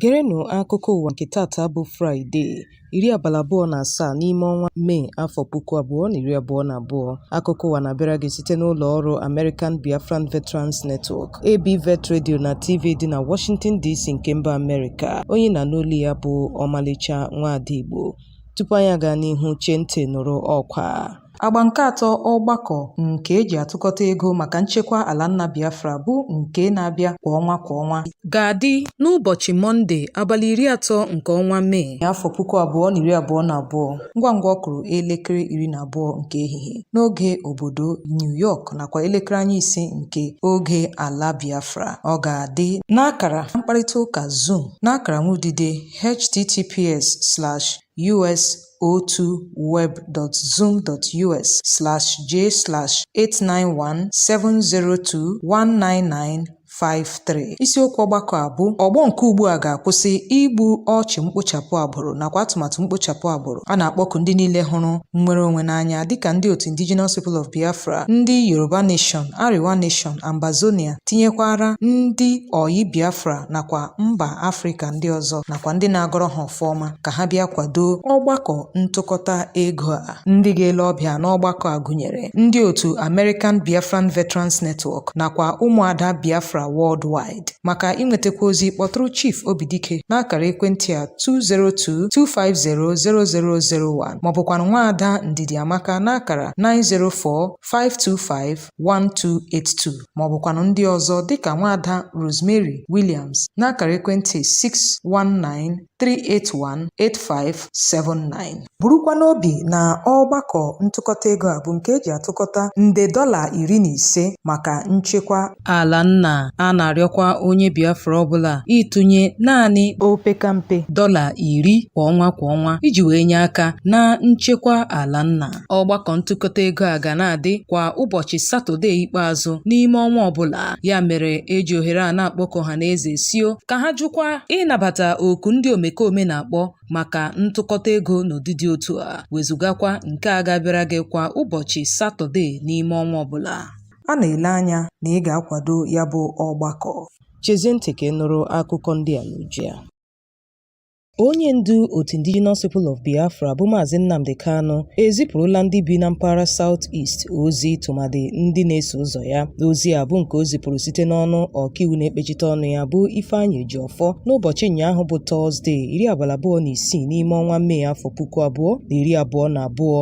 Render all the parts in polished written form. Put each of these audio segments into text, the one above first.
Gerenụ akụkọ ụwa nke tata bụ Fraịde, 27 n'ime ọnwa Mee 2022. Akụkọ ụwa na-abịara gị site n'ụlọ ọrụ American Biafran Veterans Network, ABVET Radio na TV dị na Washington DC nke mba Amerịka. Onye na-anụ olu ya bụ Ọmalịcha Nwaada Igbo. Tupu anyị aga n'ihu, chee ntị nụrụ ọkwa. Agba nke atọ ọgbakọ nke eji atụkọta ego maka nchekwa ala nna Biafra bụ nke na-abịa kwa ọnwa kwa ọnwa ga-adị n'ụbọchị Mọnde 30 nke ọnwa Mee 2022 ngwa ngwa ọ kụrụ elekere 12 nke ehihie n'oge obodo New York nakwa elekere anya 5 nke oge ala Biafra. Ọ ga-adị n'akara mkparịta ụka Zoom n'akara nwudide https://us02web.zoom.us/j/89170219953. Isiokwu ọgbakọ a bụ ọgbọ nke ugbu a ga-akwụsị igbu ọchụ mkpochapụ agbụrụ nakwa atụmatụ mkpochapụ agbụrụ. A na-akpọku ndị niile hụrụ nnwere onwe n'anya dịka ndị otu Indigenous People of Biafra, ndị Yoruba Nation, Arewa Nation, Ambazonia, tinyekwara ndị oyi Biafra nakwa mba Afrịka ndị ọzọ nakwa ndị na-agọrọ ha ọfọ ọma ka ha bịa kwado ọgbakọ ntụkọta ego a. Ndị ga-ele ọbịa n'ọgbakọ a gụnyere ndị otu American Biafran Veterans Network nakwa ụmụada Biafra Worldwide. Maka inwetakwa ozi, kpọtụrụ Chief Obidike n'akara ekwentị a 202-250-0001 maọbụkwanụ nwaada Ndidi Amaka n'akara 904-525-1282 maọbụkwanụ ndị ọzọ dịka nwaada Rosemary Williams n'akara ekwentị 619-381-8579. Burukwa n'obi na ọgbakọ ntụkọta ego a bụ nke eji atụkọta nde $15 maka nchekwa ala nna. A na-arịọkwa onye Biafra ọbụla ịtụnye naanị opekampe $10 kwa ọnwa kwa ọnwa iji wee nye aka na nchekwa ala nna. Ọgbakọ ntụkọta ego a ga na-adị kwa ụbọchị Satọde ikpeazụ n'ime ọnwa ọbụla. Ya mere eji ohere a na-akpọku ọha na eze sio ka ha jụkwa ịnabata oku ndị omekome na-akpọ maka ntụkọta ego n'ụdị dị otu a, wezugakwa nke a ga-abịara gị kwa ụbọchị Satọde n'ime ọnwa ọbụla. A na-ele anya na ị ga-akwado ya bụ ọgbakọ. Chezie ntị ka ị nụrụ akụkọ ndị a n'uju ya. Onye ndu otu Indigenous People of Biafra bụ Maazị Nnamdi Kanu ezipụrụla ndị bi na mpaghara South East ozi, tụmadị ndị na-eso ụzọ ya. Ozi a bụ nke o zipụrụ site n'ọnụ ọkaiwu na-ekpechite ọnụ ya bụ Ifeanyị Ejiofor n'ụbọchị ụnyaahụ bụ Tọzdee 26 n'ime ọnwa Mee 2022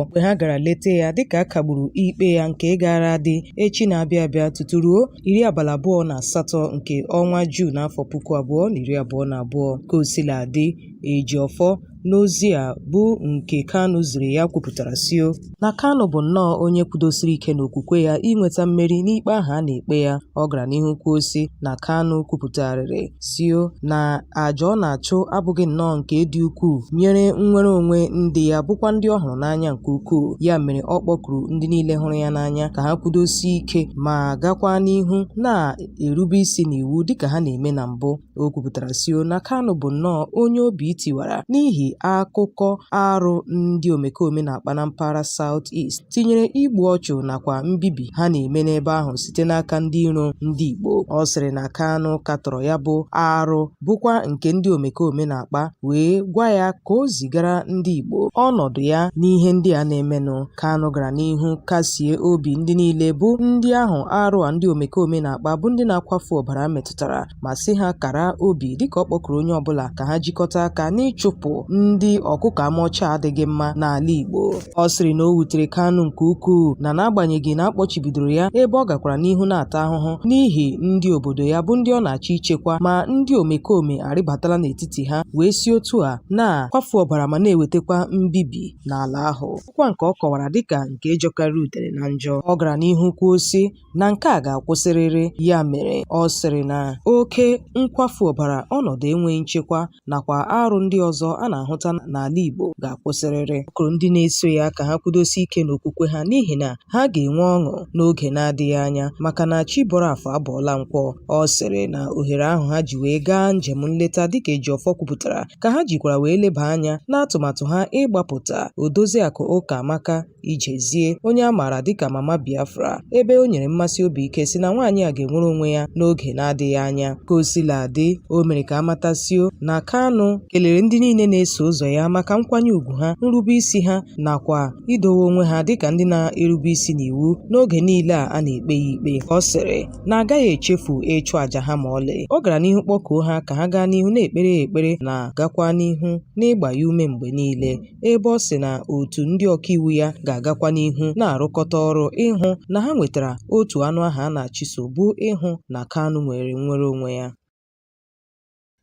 mgbe ha gara leta ya dịka a kagburu ikpe ya nke gaara adị echi na-abịa abịa tutu ruo 28 nke ọnwa Juun 2022. Ka o sila dị, Ejiofor n'ozi a bụ nke Kanu ziri ya kwupụtara sio na Kanu bụ nnọọ onye kwudosiri ike n'okwukwe ya inweta mmeri n'ikpe ahụ a na-ekpe ya. Ọ gara n'ihu kwuo sị na Kanu kwupụtarịrị sio na àjà ọ na-achụ abụghị nnọọ nke dị ukwuu nyere nnwere onwe ndị ya bụkwa ndị ọ hụrụ n'anya nke ukwuu. Ya mere ọ kpọkuru ndị niile hụrụ ya n'anya ka ha kwudosie ike ma gakwa n'ihu na-erube isi n'iwu dịka ha na-eme na mbụ. O kwupụtara sio na Kanu bụ nnọọ onye obi tiwara n'ihi akụkọ arụ ndị omekome na-akpa na mpaghara South East, tinyere igbu ọchụ nakwa mbibi ha na-eme n'ebe ahụ site n'aka ndị iro ndị Igbo. Ọ sịrị na Kanu katọrọ ya bụ arụ bụkwa nke ndị omekome na-akpa wee gwa ya ka o zigara ndị Igbo ọnọdụ ya n'ihe ndị a na-emenụ. Kanu gara n'ihu kasie obi ndị niile bụ ndị ahụ arụ a ndị omekome na-akpa bụ ndị na-akwafu ọbara metụtara ma sị ha kara obi dịka ọ kpọkuru onye ọbụla ka ha jikọta aka n'ịchụpụ ndị ọkụkọ ama ọcha adịghị mma n'ala Igbo. Ọ sịrị na o wutere Kanu nke ukwuu na n'agbanyeghị na a kpọchibidoro ya ebe ọ gakwara n'ihu na-ata ahụhụ n'ihi ndị obodo ya bụ ndị ọ na-achọ ichekwa, ma ndị omekome arịbatala n'etiti ha wee si otu a na-akwafu ọbara ma na-ewetakwa mbibi n'ala ahụ, bụkwa nke ọ kọwara dịka nke jọkarịrị udele na njọ. Ọ gara n'ihu kwuo sị na nke a ga-akwụsịrịrị. Ya mere, ọ sịrị na oke nkwafu ọbara, ọnọdụ enweghị nchekwa nakwa arụ ndị ọzọ a na-ahụ na-ahụta n'ala Igbo ga-akwụsịrịrị. Ọ kpọkuru ndị na-eso ya ka ha kwudosie ike n'okwukwe ha n'ihi na ha ga-enwe ọṅụ n'oge na-adịghị anya maka na chi bọrọ afọ abọọla nkwọ. Ọ sịrị na ohere ahụ ha ji wee gaa njem nleta dịka Ejiofor kwupụtara ka ha jikwara wee leba anya n'atụmatụ ha ịgbapụta Odoziakụ Ụkamaka Ijezie onye a maara dịka Mama Biafra ebe o nyere mmasi obi ike sị na nwaanyị a ga-enwere onwe ya n'oge na-adịghị anya. Ka o sila dị, o mere ka a matasio na Kanu kelere ndị niile na-eso ụzọ ya maka nkwanye ugwu ha, nrube isi ha nakwa idowe onwe ha dịka ndị na-erube isi n'iwu n'oge niile a na-ekpe ya ikpe. Ọ sịrị na agaghị echefu ịchụ àjà ha ma ọlị. Ọ gara n'ihu kpọkuo ha ka ha gaa n'ihu na-ekpere ya ekpere na gakwa n'ihu n'ịgba ya ume mgbe niile, ebe ọ sị na otu ndị ọkaiwu ya ga-agakwa n'ihu na-arụkọta ọrụ ịhụ na ha nwetara otu anụ ahụ a na-achụso bụ ịhụ na Kanu nwere nnwere onwe ya.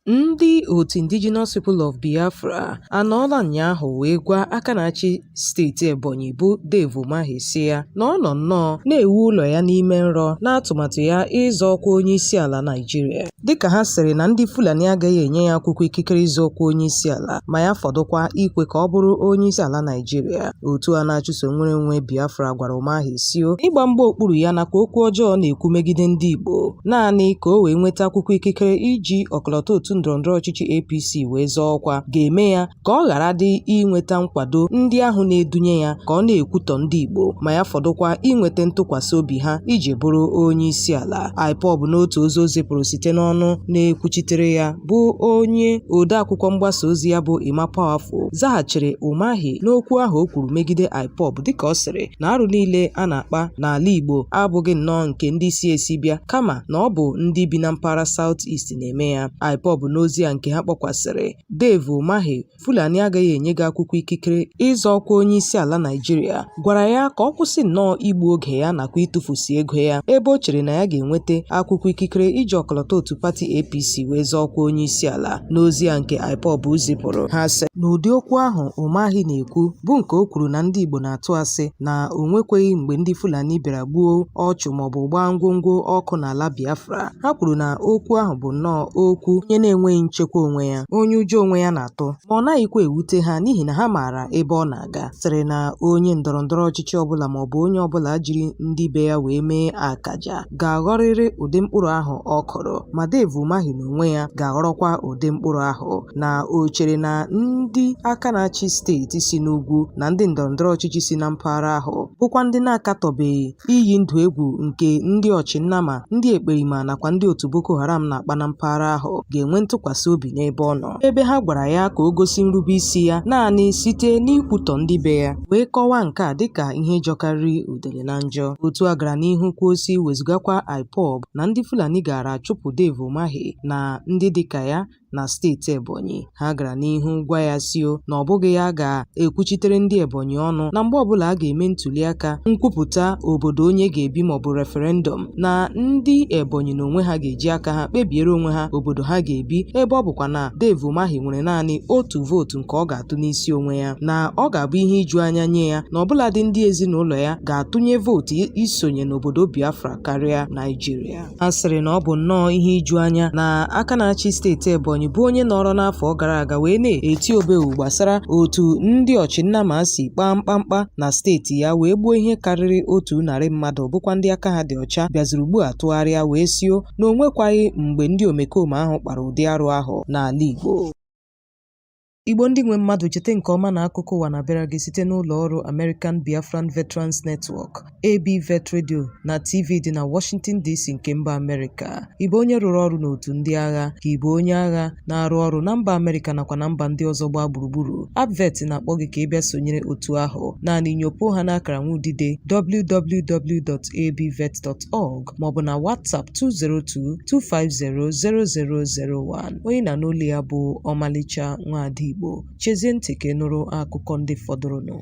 Ndị otu Indigenous People of Biafra anọọla ụnyaahụ wee gwa aka na-achị steeti Ebonyi bụ Dave Umahi sị ya na ọ nọ nnọọ na-ewu ụlọ ya n'ime nrọ n'atụmatụ ya ịzọ ọkwa onyeisiala Naịjirịa. Dịka ha sịrị na ndị Fulani agaghị enye ya akwụkwọ ikikere ịzọ ọkwa onyeisiala ma ya fọdụkwa ikwe ka ọ bụrụ onyeisiala Naịjirịa. Otu a na-achụso nnwere onwe Biafra gwara Umahi sio ịgba mgba okpuru ya nakwa okwu ọjọọ na-ekwu megide ndị Igbo naanị ka o wee nweta akwụkwọ ikikere iji ọkọlọtọ otu ndọrọndọrọ ọchịchị APC wee zọọ ọkwa ga-eme ya ka ọ ghara dị inweta nkwado ndị ahụ na-edunye ya ka ọ na-ekwutọ ndị Igbo ma ya fọdụkwa inweta ntụkwasị obi ha iji bụrụ onye isi ala. IPOB n'otu ozi o zipụrụ site n'ọnụ na-ekwuchitere ya bụ onye odeakwụkwọ mgbasa ozi ya bụ Emma Powerful zaghachiri Umahi n'okwu ahụ o kwuru megide IPOB dịka ọ sịrị na arụ niile a na-akpa n'ala Igbo abụghị nnọọ nke ndị si esi bịa kama na ọ bụ ndị bi na mpaghara South East na-eme ya. IPOB n'ozi a nke ha kpọkwasịrị Dave Umahi, Fulani agaghị enye gị akwụkwọ ikikere ịzọ ọkwa onyeisiala Naịjirịa, gwara ya ka ọ kwụsị nnọọ igbu oge ya nakwa ịtụfusi ego ya ebe o chere na ya ga-enweta akwụkwọ ikikere iji ọkọlọtọ otu pati APC wee zọọ ọkwa onyeisiala. N'ozi a nke IPOB zipụrụ, ha sị na ụdị okwu ahụ Umahi na-ekwu bụ nke o kwuru na ndị Igbo na-atụ asị na o nwekweghị mgbe ndị Fulani bịara gbuo ọchụ maọbụ gbaa ngwongwo ọkụ n'ala Biafra. Ha kwuru na okwu ahụ bụ nnọọ okwu onye na-enweghị nchekwa onwe ya, onye ụjọ onwe ya na-atụ, ma ọ naghịkwa ewute ha n'ihi na ha maara ebe ọ na-aga. Sịrị na onye ndọrọndọrọ ọchịchị ọbụla maọbụ onye ọbụla jiri ndị be ya wee mee akaja ga-aghọrịrị ụdị mkpụrụ ahụ ọ kụrụ, ma Dave Umahi n'onwe ya ga-aghọrọkwa ụdị mkpụrụ ahụ. Na o chere na ndị aka na-achị steeti si n'ugwu na ndị ndọrọndọrọ ọchịchị si na mpaghara ahụ bụkwa ndị na-akatọbeghị iyi ndụ egwu nke ndị ọchịnnama, ndị ekperima nakwa ndị otu Boko Haram na-akpa na mpaghara ahụ ga-enwe ntụkwasị obi n'ebe ọ nọ, ebe ha gwara ya ka o gosi nrube isi ya naanị site n'ikwutọ ndị be ya, wee kọwaa nke a dịka ihe jọkarịrị udele na njọ. Otu a gara n'ihu kwuo sị wezugakwa IPOB na ndị Fulani gaara achụpụ Dave Umahi na ndị dịka ya na steeti Ebonyi. Ha gara n'ihu gwa ya sio na ọ bụghị ya ga-ekwuchitere ndị Ebonyi ọnụ na mgbe ọbụla a ga-eme ntuliaka nkwupụta obodo onye ga-ebi maọbụ referendum na ndị Ebonyi na onwe ha ga-eji aka ha kpebiere onwe ha obodo ha ga-ebi ebe ọ bụkwa na Dave Umahi nwere naanị otu vootu nke ọ ga-atụ n'isi onwe ya na ọ ga-abụ ihe iju anya nye ya na ọbụladị ndị ezinụlọ ya ga-atụnye vootu isonye n'obodo Biafra karịa Naịjirịa. Ha sịrị na ọ bụ nnọọ ihe iju anya na aka na-achị steeti Ebonyi bụ onye nọrọ n'afọ gara aga wee na-eti obewu gbasara otu ndị ọchịnnama si kpaa mkpamkpa na steeti ya wee gbuo ihe karịrị 100 mmadụ bụkwa ndị aka ha dị ọcha bịaziri ugbu a tụgharịa wee sio na o nwekwaghị mgbe ndị omekome ahụ kpara ụdị arụ ahụ n'ala Igbo. Igbo ndị nwe mmadụ cheta nke ọma na akụkọ ụwa na-abịara gị site n'ụlọ ọrụ American Biafran Veterans Network, ABVET Radio na TV dị na Washington DC nke mba Amerịka. Ị bụ onye rụrụ ọrụ n'otu ndị agha ka ị bụ onye agha na-arụ ọrụ na mba Amerịka nakwa na mba ndị ọzọ gbaa gburugburu, ABVET na-akpọ gị ka ị bịa sonyere otu ahụ. Naanị nyopuo ha n'akara nwaudide www.abvet.org maọbụ na WhatsApp 202 250 0001. Onye na-anụ olu ya bụ Ọmalịcha Nwaada Igbo. Chezie ntị ka ị nụrụ akụkọ ndị fọdụrụnụ.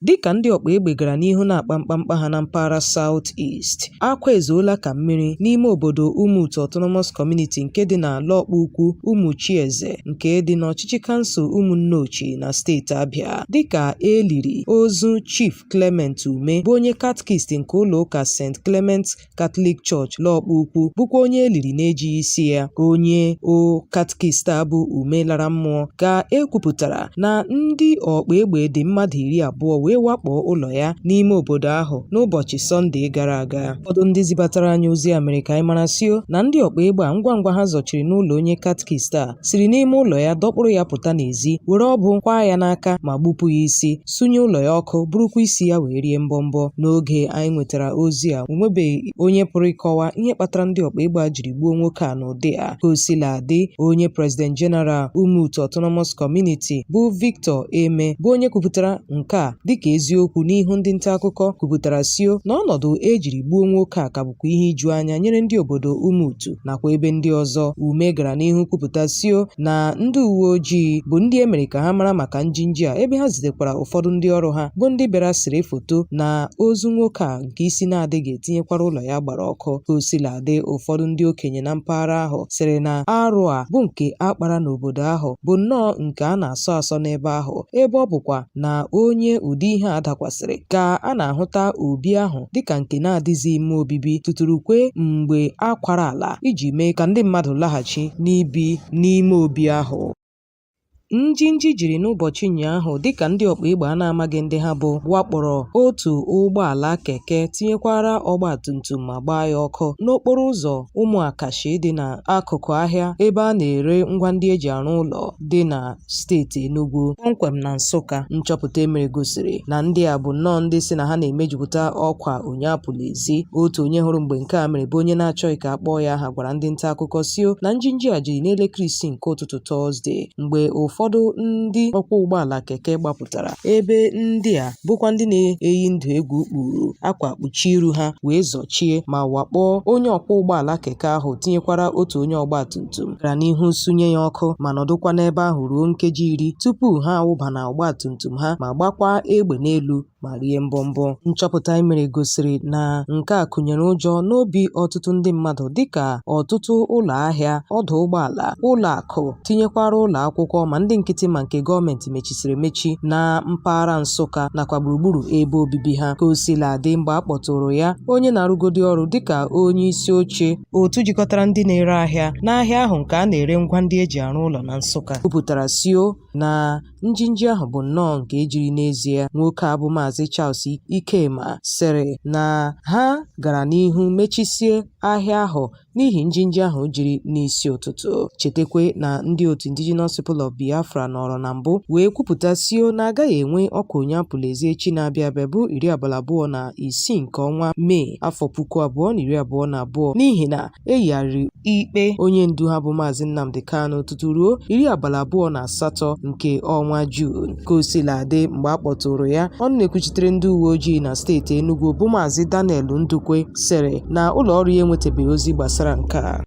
Dịka ndị ọkpa egbe gara n'ihu na-akpa mkpamkpa ha na mpaghara South East, akwa ezoola ka mmiri n'ime obodo Umutu Autonomous Community nke dị na Lokpa Ukwu Umuchieze nke dị n'ọchịchị kansụl Umunneochi na steeti Abịa, dịka e liri ozu Chief Clement Ume bụ onye katkist nke ụlọ ụka St. Clement Catholic Church Lokpa Ukwu, bụkwa onye e liri na-ejighị isi ya. Onye o katkist a bụ Ume lara mmụọ ka e kwupụtara na ndị ọkpa egbe dị mmadụ 20 wee wakpo ụlọ ya n'ime obodo ahụ n'ụbọchị Sọnde gara aga. Ụfọdụ ndị zibatara anyị ozi a mere ka anyị mara sio na ndị ọkpa egbe a ngwa ngwa ha zọchiri n'ụlọ onye katkist a siri n'ime ụlọ ya dọkpụrụ ya pụta n'ezi, were ọbụ kwaa ya n'aka ma gbupụ ya isi, sunye ụlọ ya ọkụ, burukwa isi ya wee rie mbọmbọ. N'oge anyị nwetara ozi a, onwebeghị onye pụrụ ịkọwa ihe kpatara ndị ọkpa egbe a jiri gbuo nwoke a n'ụdị a. Ka o sila dị, onye President General Umutu Autonomous Community bụ Victor Eme, bụ onye kwupụtara nke a dịka eziokwu n'ihu ndị nta akụkọ, kwupụtara sio na ọnọdụ e jiri gbuo nwoke a ka bụkwa ihe iju anya nyere ndị obodo Umutu nakwa ebe ndị ọzọ. Ume gara n'ihu kwupụta sio na ndị uwe ojii bụ ndị e mere ka ha mara maka njinji a, ebe ha zitekwara ụfọdụ ndị ọrụ ha bụ ndị bịara sere foto na ozu nwoke a nke isi na-adịghị, tinyekwara ụlọ ya gbara ọkụ. Ka o sila dị, ụfọdụ ndị okenye na mpaghara ahụ sịrị na arụ a bụ nke a kpara n'obodo ahụ bụ nnọọ nke a na-asọ asọ n'ebe ahụ, ebe ọ bụkwa na onye ụdị ihe a dakwasịrị ka a na-ahụta obi ahụ dịka nke na-adịghịzi mma obibi tuturukwe mgbe a kwara ala iji mee ka ndị mmadụ laghachi n'ibi n'ime obi ahụ. Njinji jiri n'ụbọchị ụnyaahụ dịka ndị ọkpa egbe a na-amaghị ndị ha bụ wakporo otu ụgbọala keke tinyekwara ọgbatumtum ma gbaa ya ọkụ n'okporo ụzọ Ụmụakashi dị n'akụkụ ahịa ebe a na-ere ngwa ndị e ji arụ ụlọ dị na steeti Enugu, kpọmkwem na Nsụka. Nchọpụta e mere gosiri na ndị a bụ nnọọ ndị sị na ha na-emejupụta ọkwa onye apụla ezi. Otu onye hụrụ mgbe nke a mere bụ onye na-achọghị ka a kpọọ ya aha gwara ndị nta akụkọ sio na njinji a jiri n'elekere 6 nke ụtụtụ Tọzdee mgbe ụfọdụ ndị ọkwọ ụgbọala keke gbapụtara, ebe ndị a bụkwa ndị na-eyi ndụ egwu kpuru akwa kpuchie iru ha wee zọchie ma wakpoo onye ọkwọ ụgbọala keke ahụ tinyekwara otu onye ọgba tum tum, gara n'ihu sunye ya ọkụ ma nọdụkwa n'ebe ahụ ruo nkeji 10 tupu ha awụba na ọgba tum tum ha ma gbakwa egbe n'elu ma rie mbọmbọ. Nchọpụta e mere gosiri na nke a kụnyere ụjọ n'obi ọtụtụ ndị mmadụ dịka ọtụtụ ụlọ ahịa, ọdụ ụgbọala, ụlọ akụ tinyekwara ụlọ akwụkwọ ma ndị nkịtị ma nke gọọmenti mechisiri emechi na mpaghara Nsụka nakwa gburugburu ebe obibi ha. Ka o sila dị, mgbe a kpọtụrụ ya, onye na-arụgodi ọrụ dịka onye isi oche otu jikọtara ndị na-ere ahịa n'ahịa ahụ nke a na-ere ngwa ndị e ji arụ ụlọ na Nsụka kwupụtara sio na njinji ahụ bụ nnọọ nke e jiri n'ezie. Nwoke a bụ Maazị Charles Ikema sịrị na ha gara n'ihu mechisie ahịa ahụ n'ihi njinji ahụ jiri n'isi ụtụtụ. Chetakwa na ndị otu Indigenous People of Biafra nọrọ na mbụ wee kwupụta sio na agaghị enwe ọkwa onye apụla ezi echi na-abịa abịa bụ 26 nke ọnwa Mee afọ 2022 n'ihi na e yigharịrị ikpe onye ndu ha bụ Maazị Nnamdi Kanu tutu ruo 28 nke ọnwa Juun. Ka o sila dị, mgbe a kpọtụrụ ya, ọnụ na-ekwuchitere ndị uwe ojii na steeti Enugu bụ Maazị Daniel Ndukwe sịrị na ụlọ ọrụ ya enwetabeghị ozi gbasara nke a.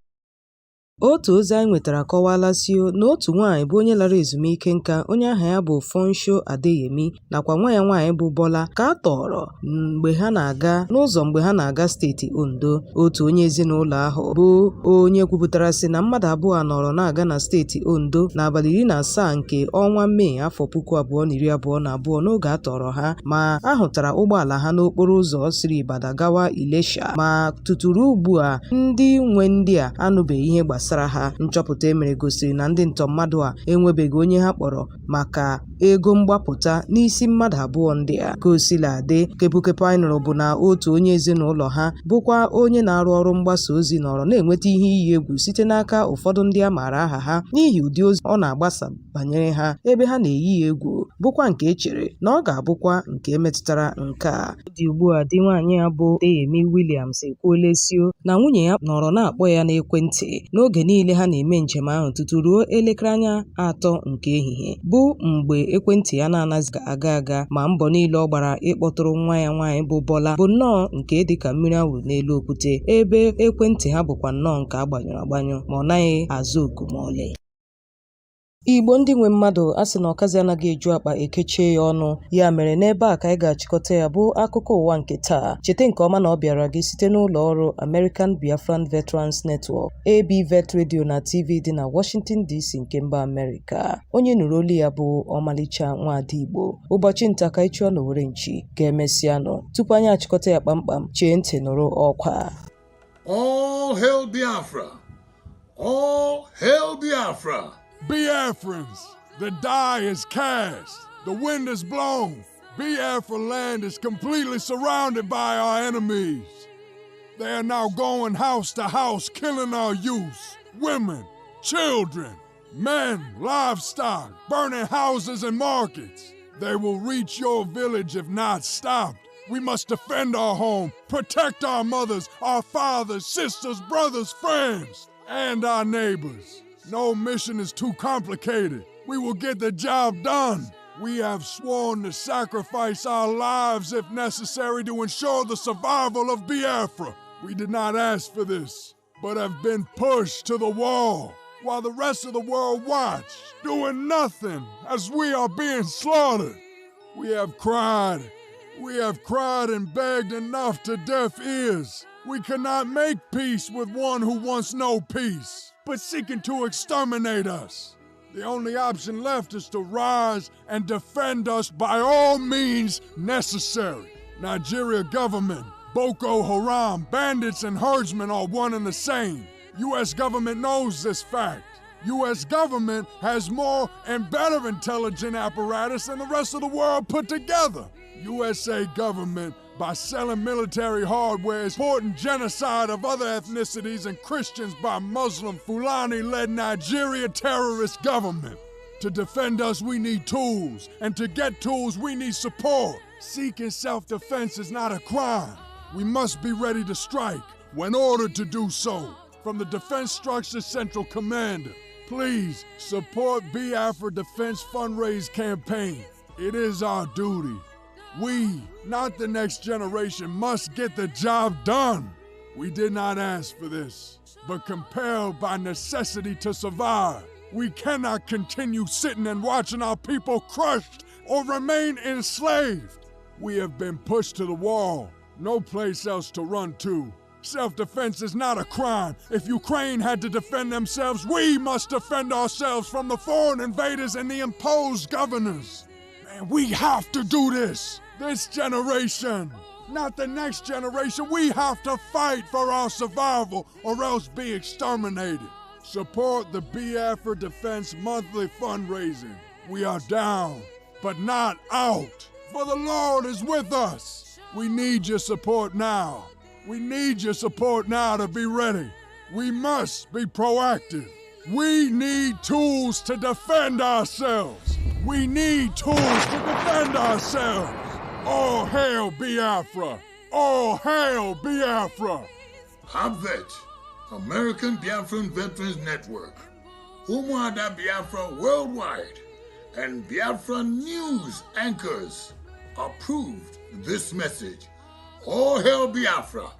Otu ozi anyị nwetara akọwaala sio na otu nwaanyị bụ onye lara ezumike nka, onye aha ya bụ Funsho Adeyemi, nakwa nwa ya nwaanyị bụ Bola ka a tọọrọ mgbe ha na-aga n'ụzọ mgbe ha na-aga steeti Ondo. Otu onye ezinụlọ ahụ bụ onye kwupụtara sị na mmadụ abụọ a nọrọ na-aga na steeti Ondo n'abalị 17 nke ọnwa Mee afọ 2022 n'oge a tọọrọ ha, ma a hụtara ụgbọala ha n'okporo ụzọ siri Ibadan gawa Ilesha, ma tutu ruo ugbu a ndị nwe ndị a anụbeghị ihe gbasara ha. Nchọpụta e mere gosiri na ndị ntọ mmadụ a enwebeghị onye ha kpọrọ maka ego mgbapụta n'isi mmadụ abụọ ndị a. Ka o sila dị, kepukepu anyị nụrụ bụ na otu onye ezinụlọ ha bụkwa onye na-arụ ọrụ mgbasa ozi nọrọ na-enweta ihe iyi egwu site n'aka ụfọdụ ndị a maara aha ha n'ihi ụdị ozi ọ na-agbasa banyere ha, ebe ha na-eyi ya egwu, bụkwa nke e chere na ọ ga-abụkwa nke metụtara nke a. Ọ dị ugbu a, di nwaanyị a bụ Adeyemi Williams ekwuola sio na nwunye ya nọrọ na-akpọ ya n'ekwentị n'oge niile ha na-eme njem ahụ tutu ruo elekere anya 3 nke ehihie, bụ mgbe ekwentị ya na-anaghịzi aga aga, ma mbọ niile ọ gbara ịkpọtụrụ nwa ya nwaanyị bụ Bola bụ nnọọ nke dị ka mmiri a wụrụ n'elu okwute, ebe ekwentị ha bụkwa nnọọ nke a gbanyụrụ agbanyụ ma ọ naghị aza oku ma ọlị. Igbo ndị nwe mmadụ, a sị na ọkazị anaghị eju akpa ekechie ya ọnụ. Ya mere, n'ebe a ka anyị ga-achịkọta ya bụ akụkọ ụwa nke taa. Cheta nke ọma na ọ bịara gị site n'ụlọ ọrụ American Biafran Veterans Network, ABVET Radio na TV dị na Washington DC nke mba Amerịka. Onye nụrụ olu ya bụ ọmalịcha nwaada Igbo. Ụbọchị nta ka anyị chụọ n'owere nchi. Ga-emesịanụ. Tupu anyị achịkọta ya kpamkpam, chee ntị nụrụ ọkwa. All hail Biafra! All hail Biafra! Biafrans, the die is cast, the wind is blown. Biafra land is completely surrounded by our enemies. They are now going house to house, killing our youths, women, children, men, livestock, burning houses and markets. They will reach your village if not stopped. We must defend our home, protect our mothers, our fathers, sisters, brothers, friends, and our neighbors. No mission is too complicated. We will get the job done. We have sworn to sacrifice our lives if necessary to ensure the survival of Biafra. We did not ask for this, but have been pushed to the wall while the rest of the world watch, doing nothing as we are being slaughtered. We have cried. We have cried and begged enough to deaf ears. We cannot make peace with one who wants no peace, but seeking to exterminate us. The only option left is to rise and defend us by all means necessary. Nigeria government, Boko Haram, bandits, and herdsmen are one and the same. U.S. government knows this fact. U.S. government has more and better intelligent apparatus than the rest of the world put together. USA government, by selling military hardware, is supporting genocide of other ethnicities and Christians by Muslim Fulani-led Nigeria terrorist government. To defend us, we need tools, and to get tools, we need support. Seeking self-defense is not a crime. We must be ready to strike when ordered to do so. From the Defense Structure Central Commander, please support Biafra Defense Fundraise Campaign. It is our duty. We, not the next generation, must get the job done. We did not ask for this, but compelled by necessity to survive. We cannot continue sitting and watching our people crushed or remain enslaved. We have been pushed to the wall, no place else to run to. Self-defense is not a crime. If Ukraine had to defend themselves, we must defend ourselves from the foreign invaders and the imposed governors. Man, we have to do this. This generation, not the next generation. We have to fight for our survival or else be exterminated. Support the Biafra Defense monthly fundraising. We are down, but not out, for the Lord is with us. We need your support now. We need your support now to be ready. We must be proactive. We need tools to defend ourselves. We need tools to defend ourselves. All hail Biafra. All hail Biafra. ABVET, American Biafran Veterans Network, Umuada Biafra Worldwide, and Biafra News anchors approved this message. All hail Biafra.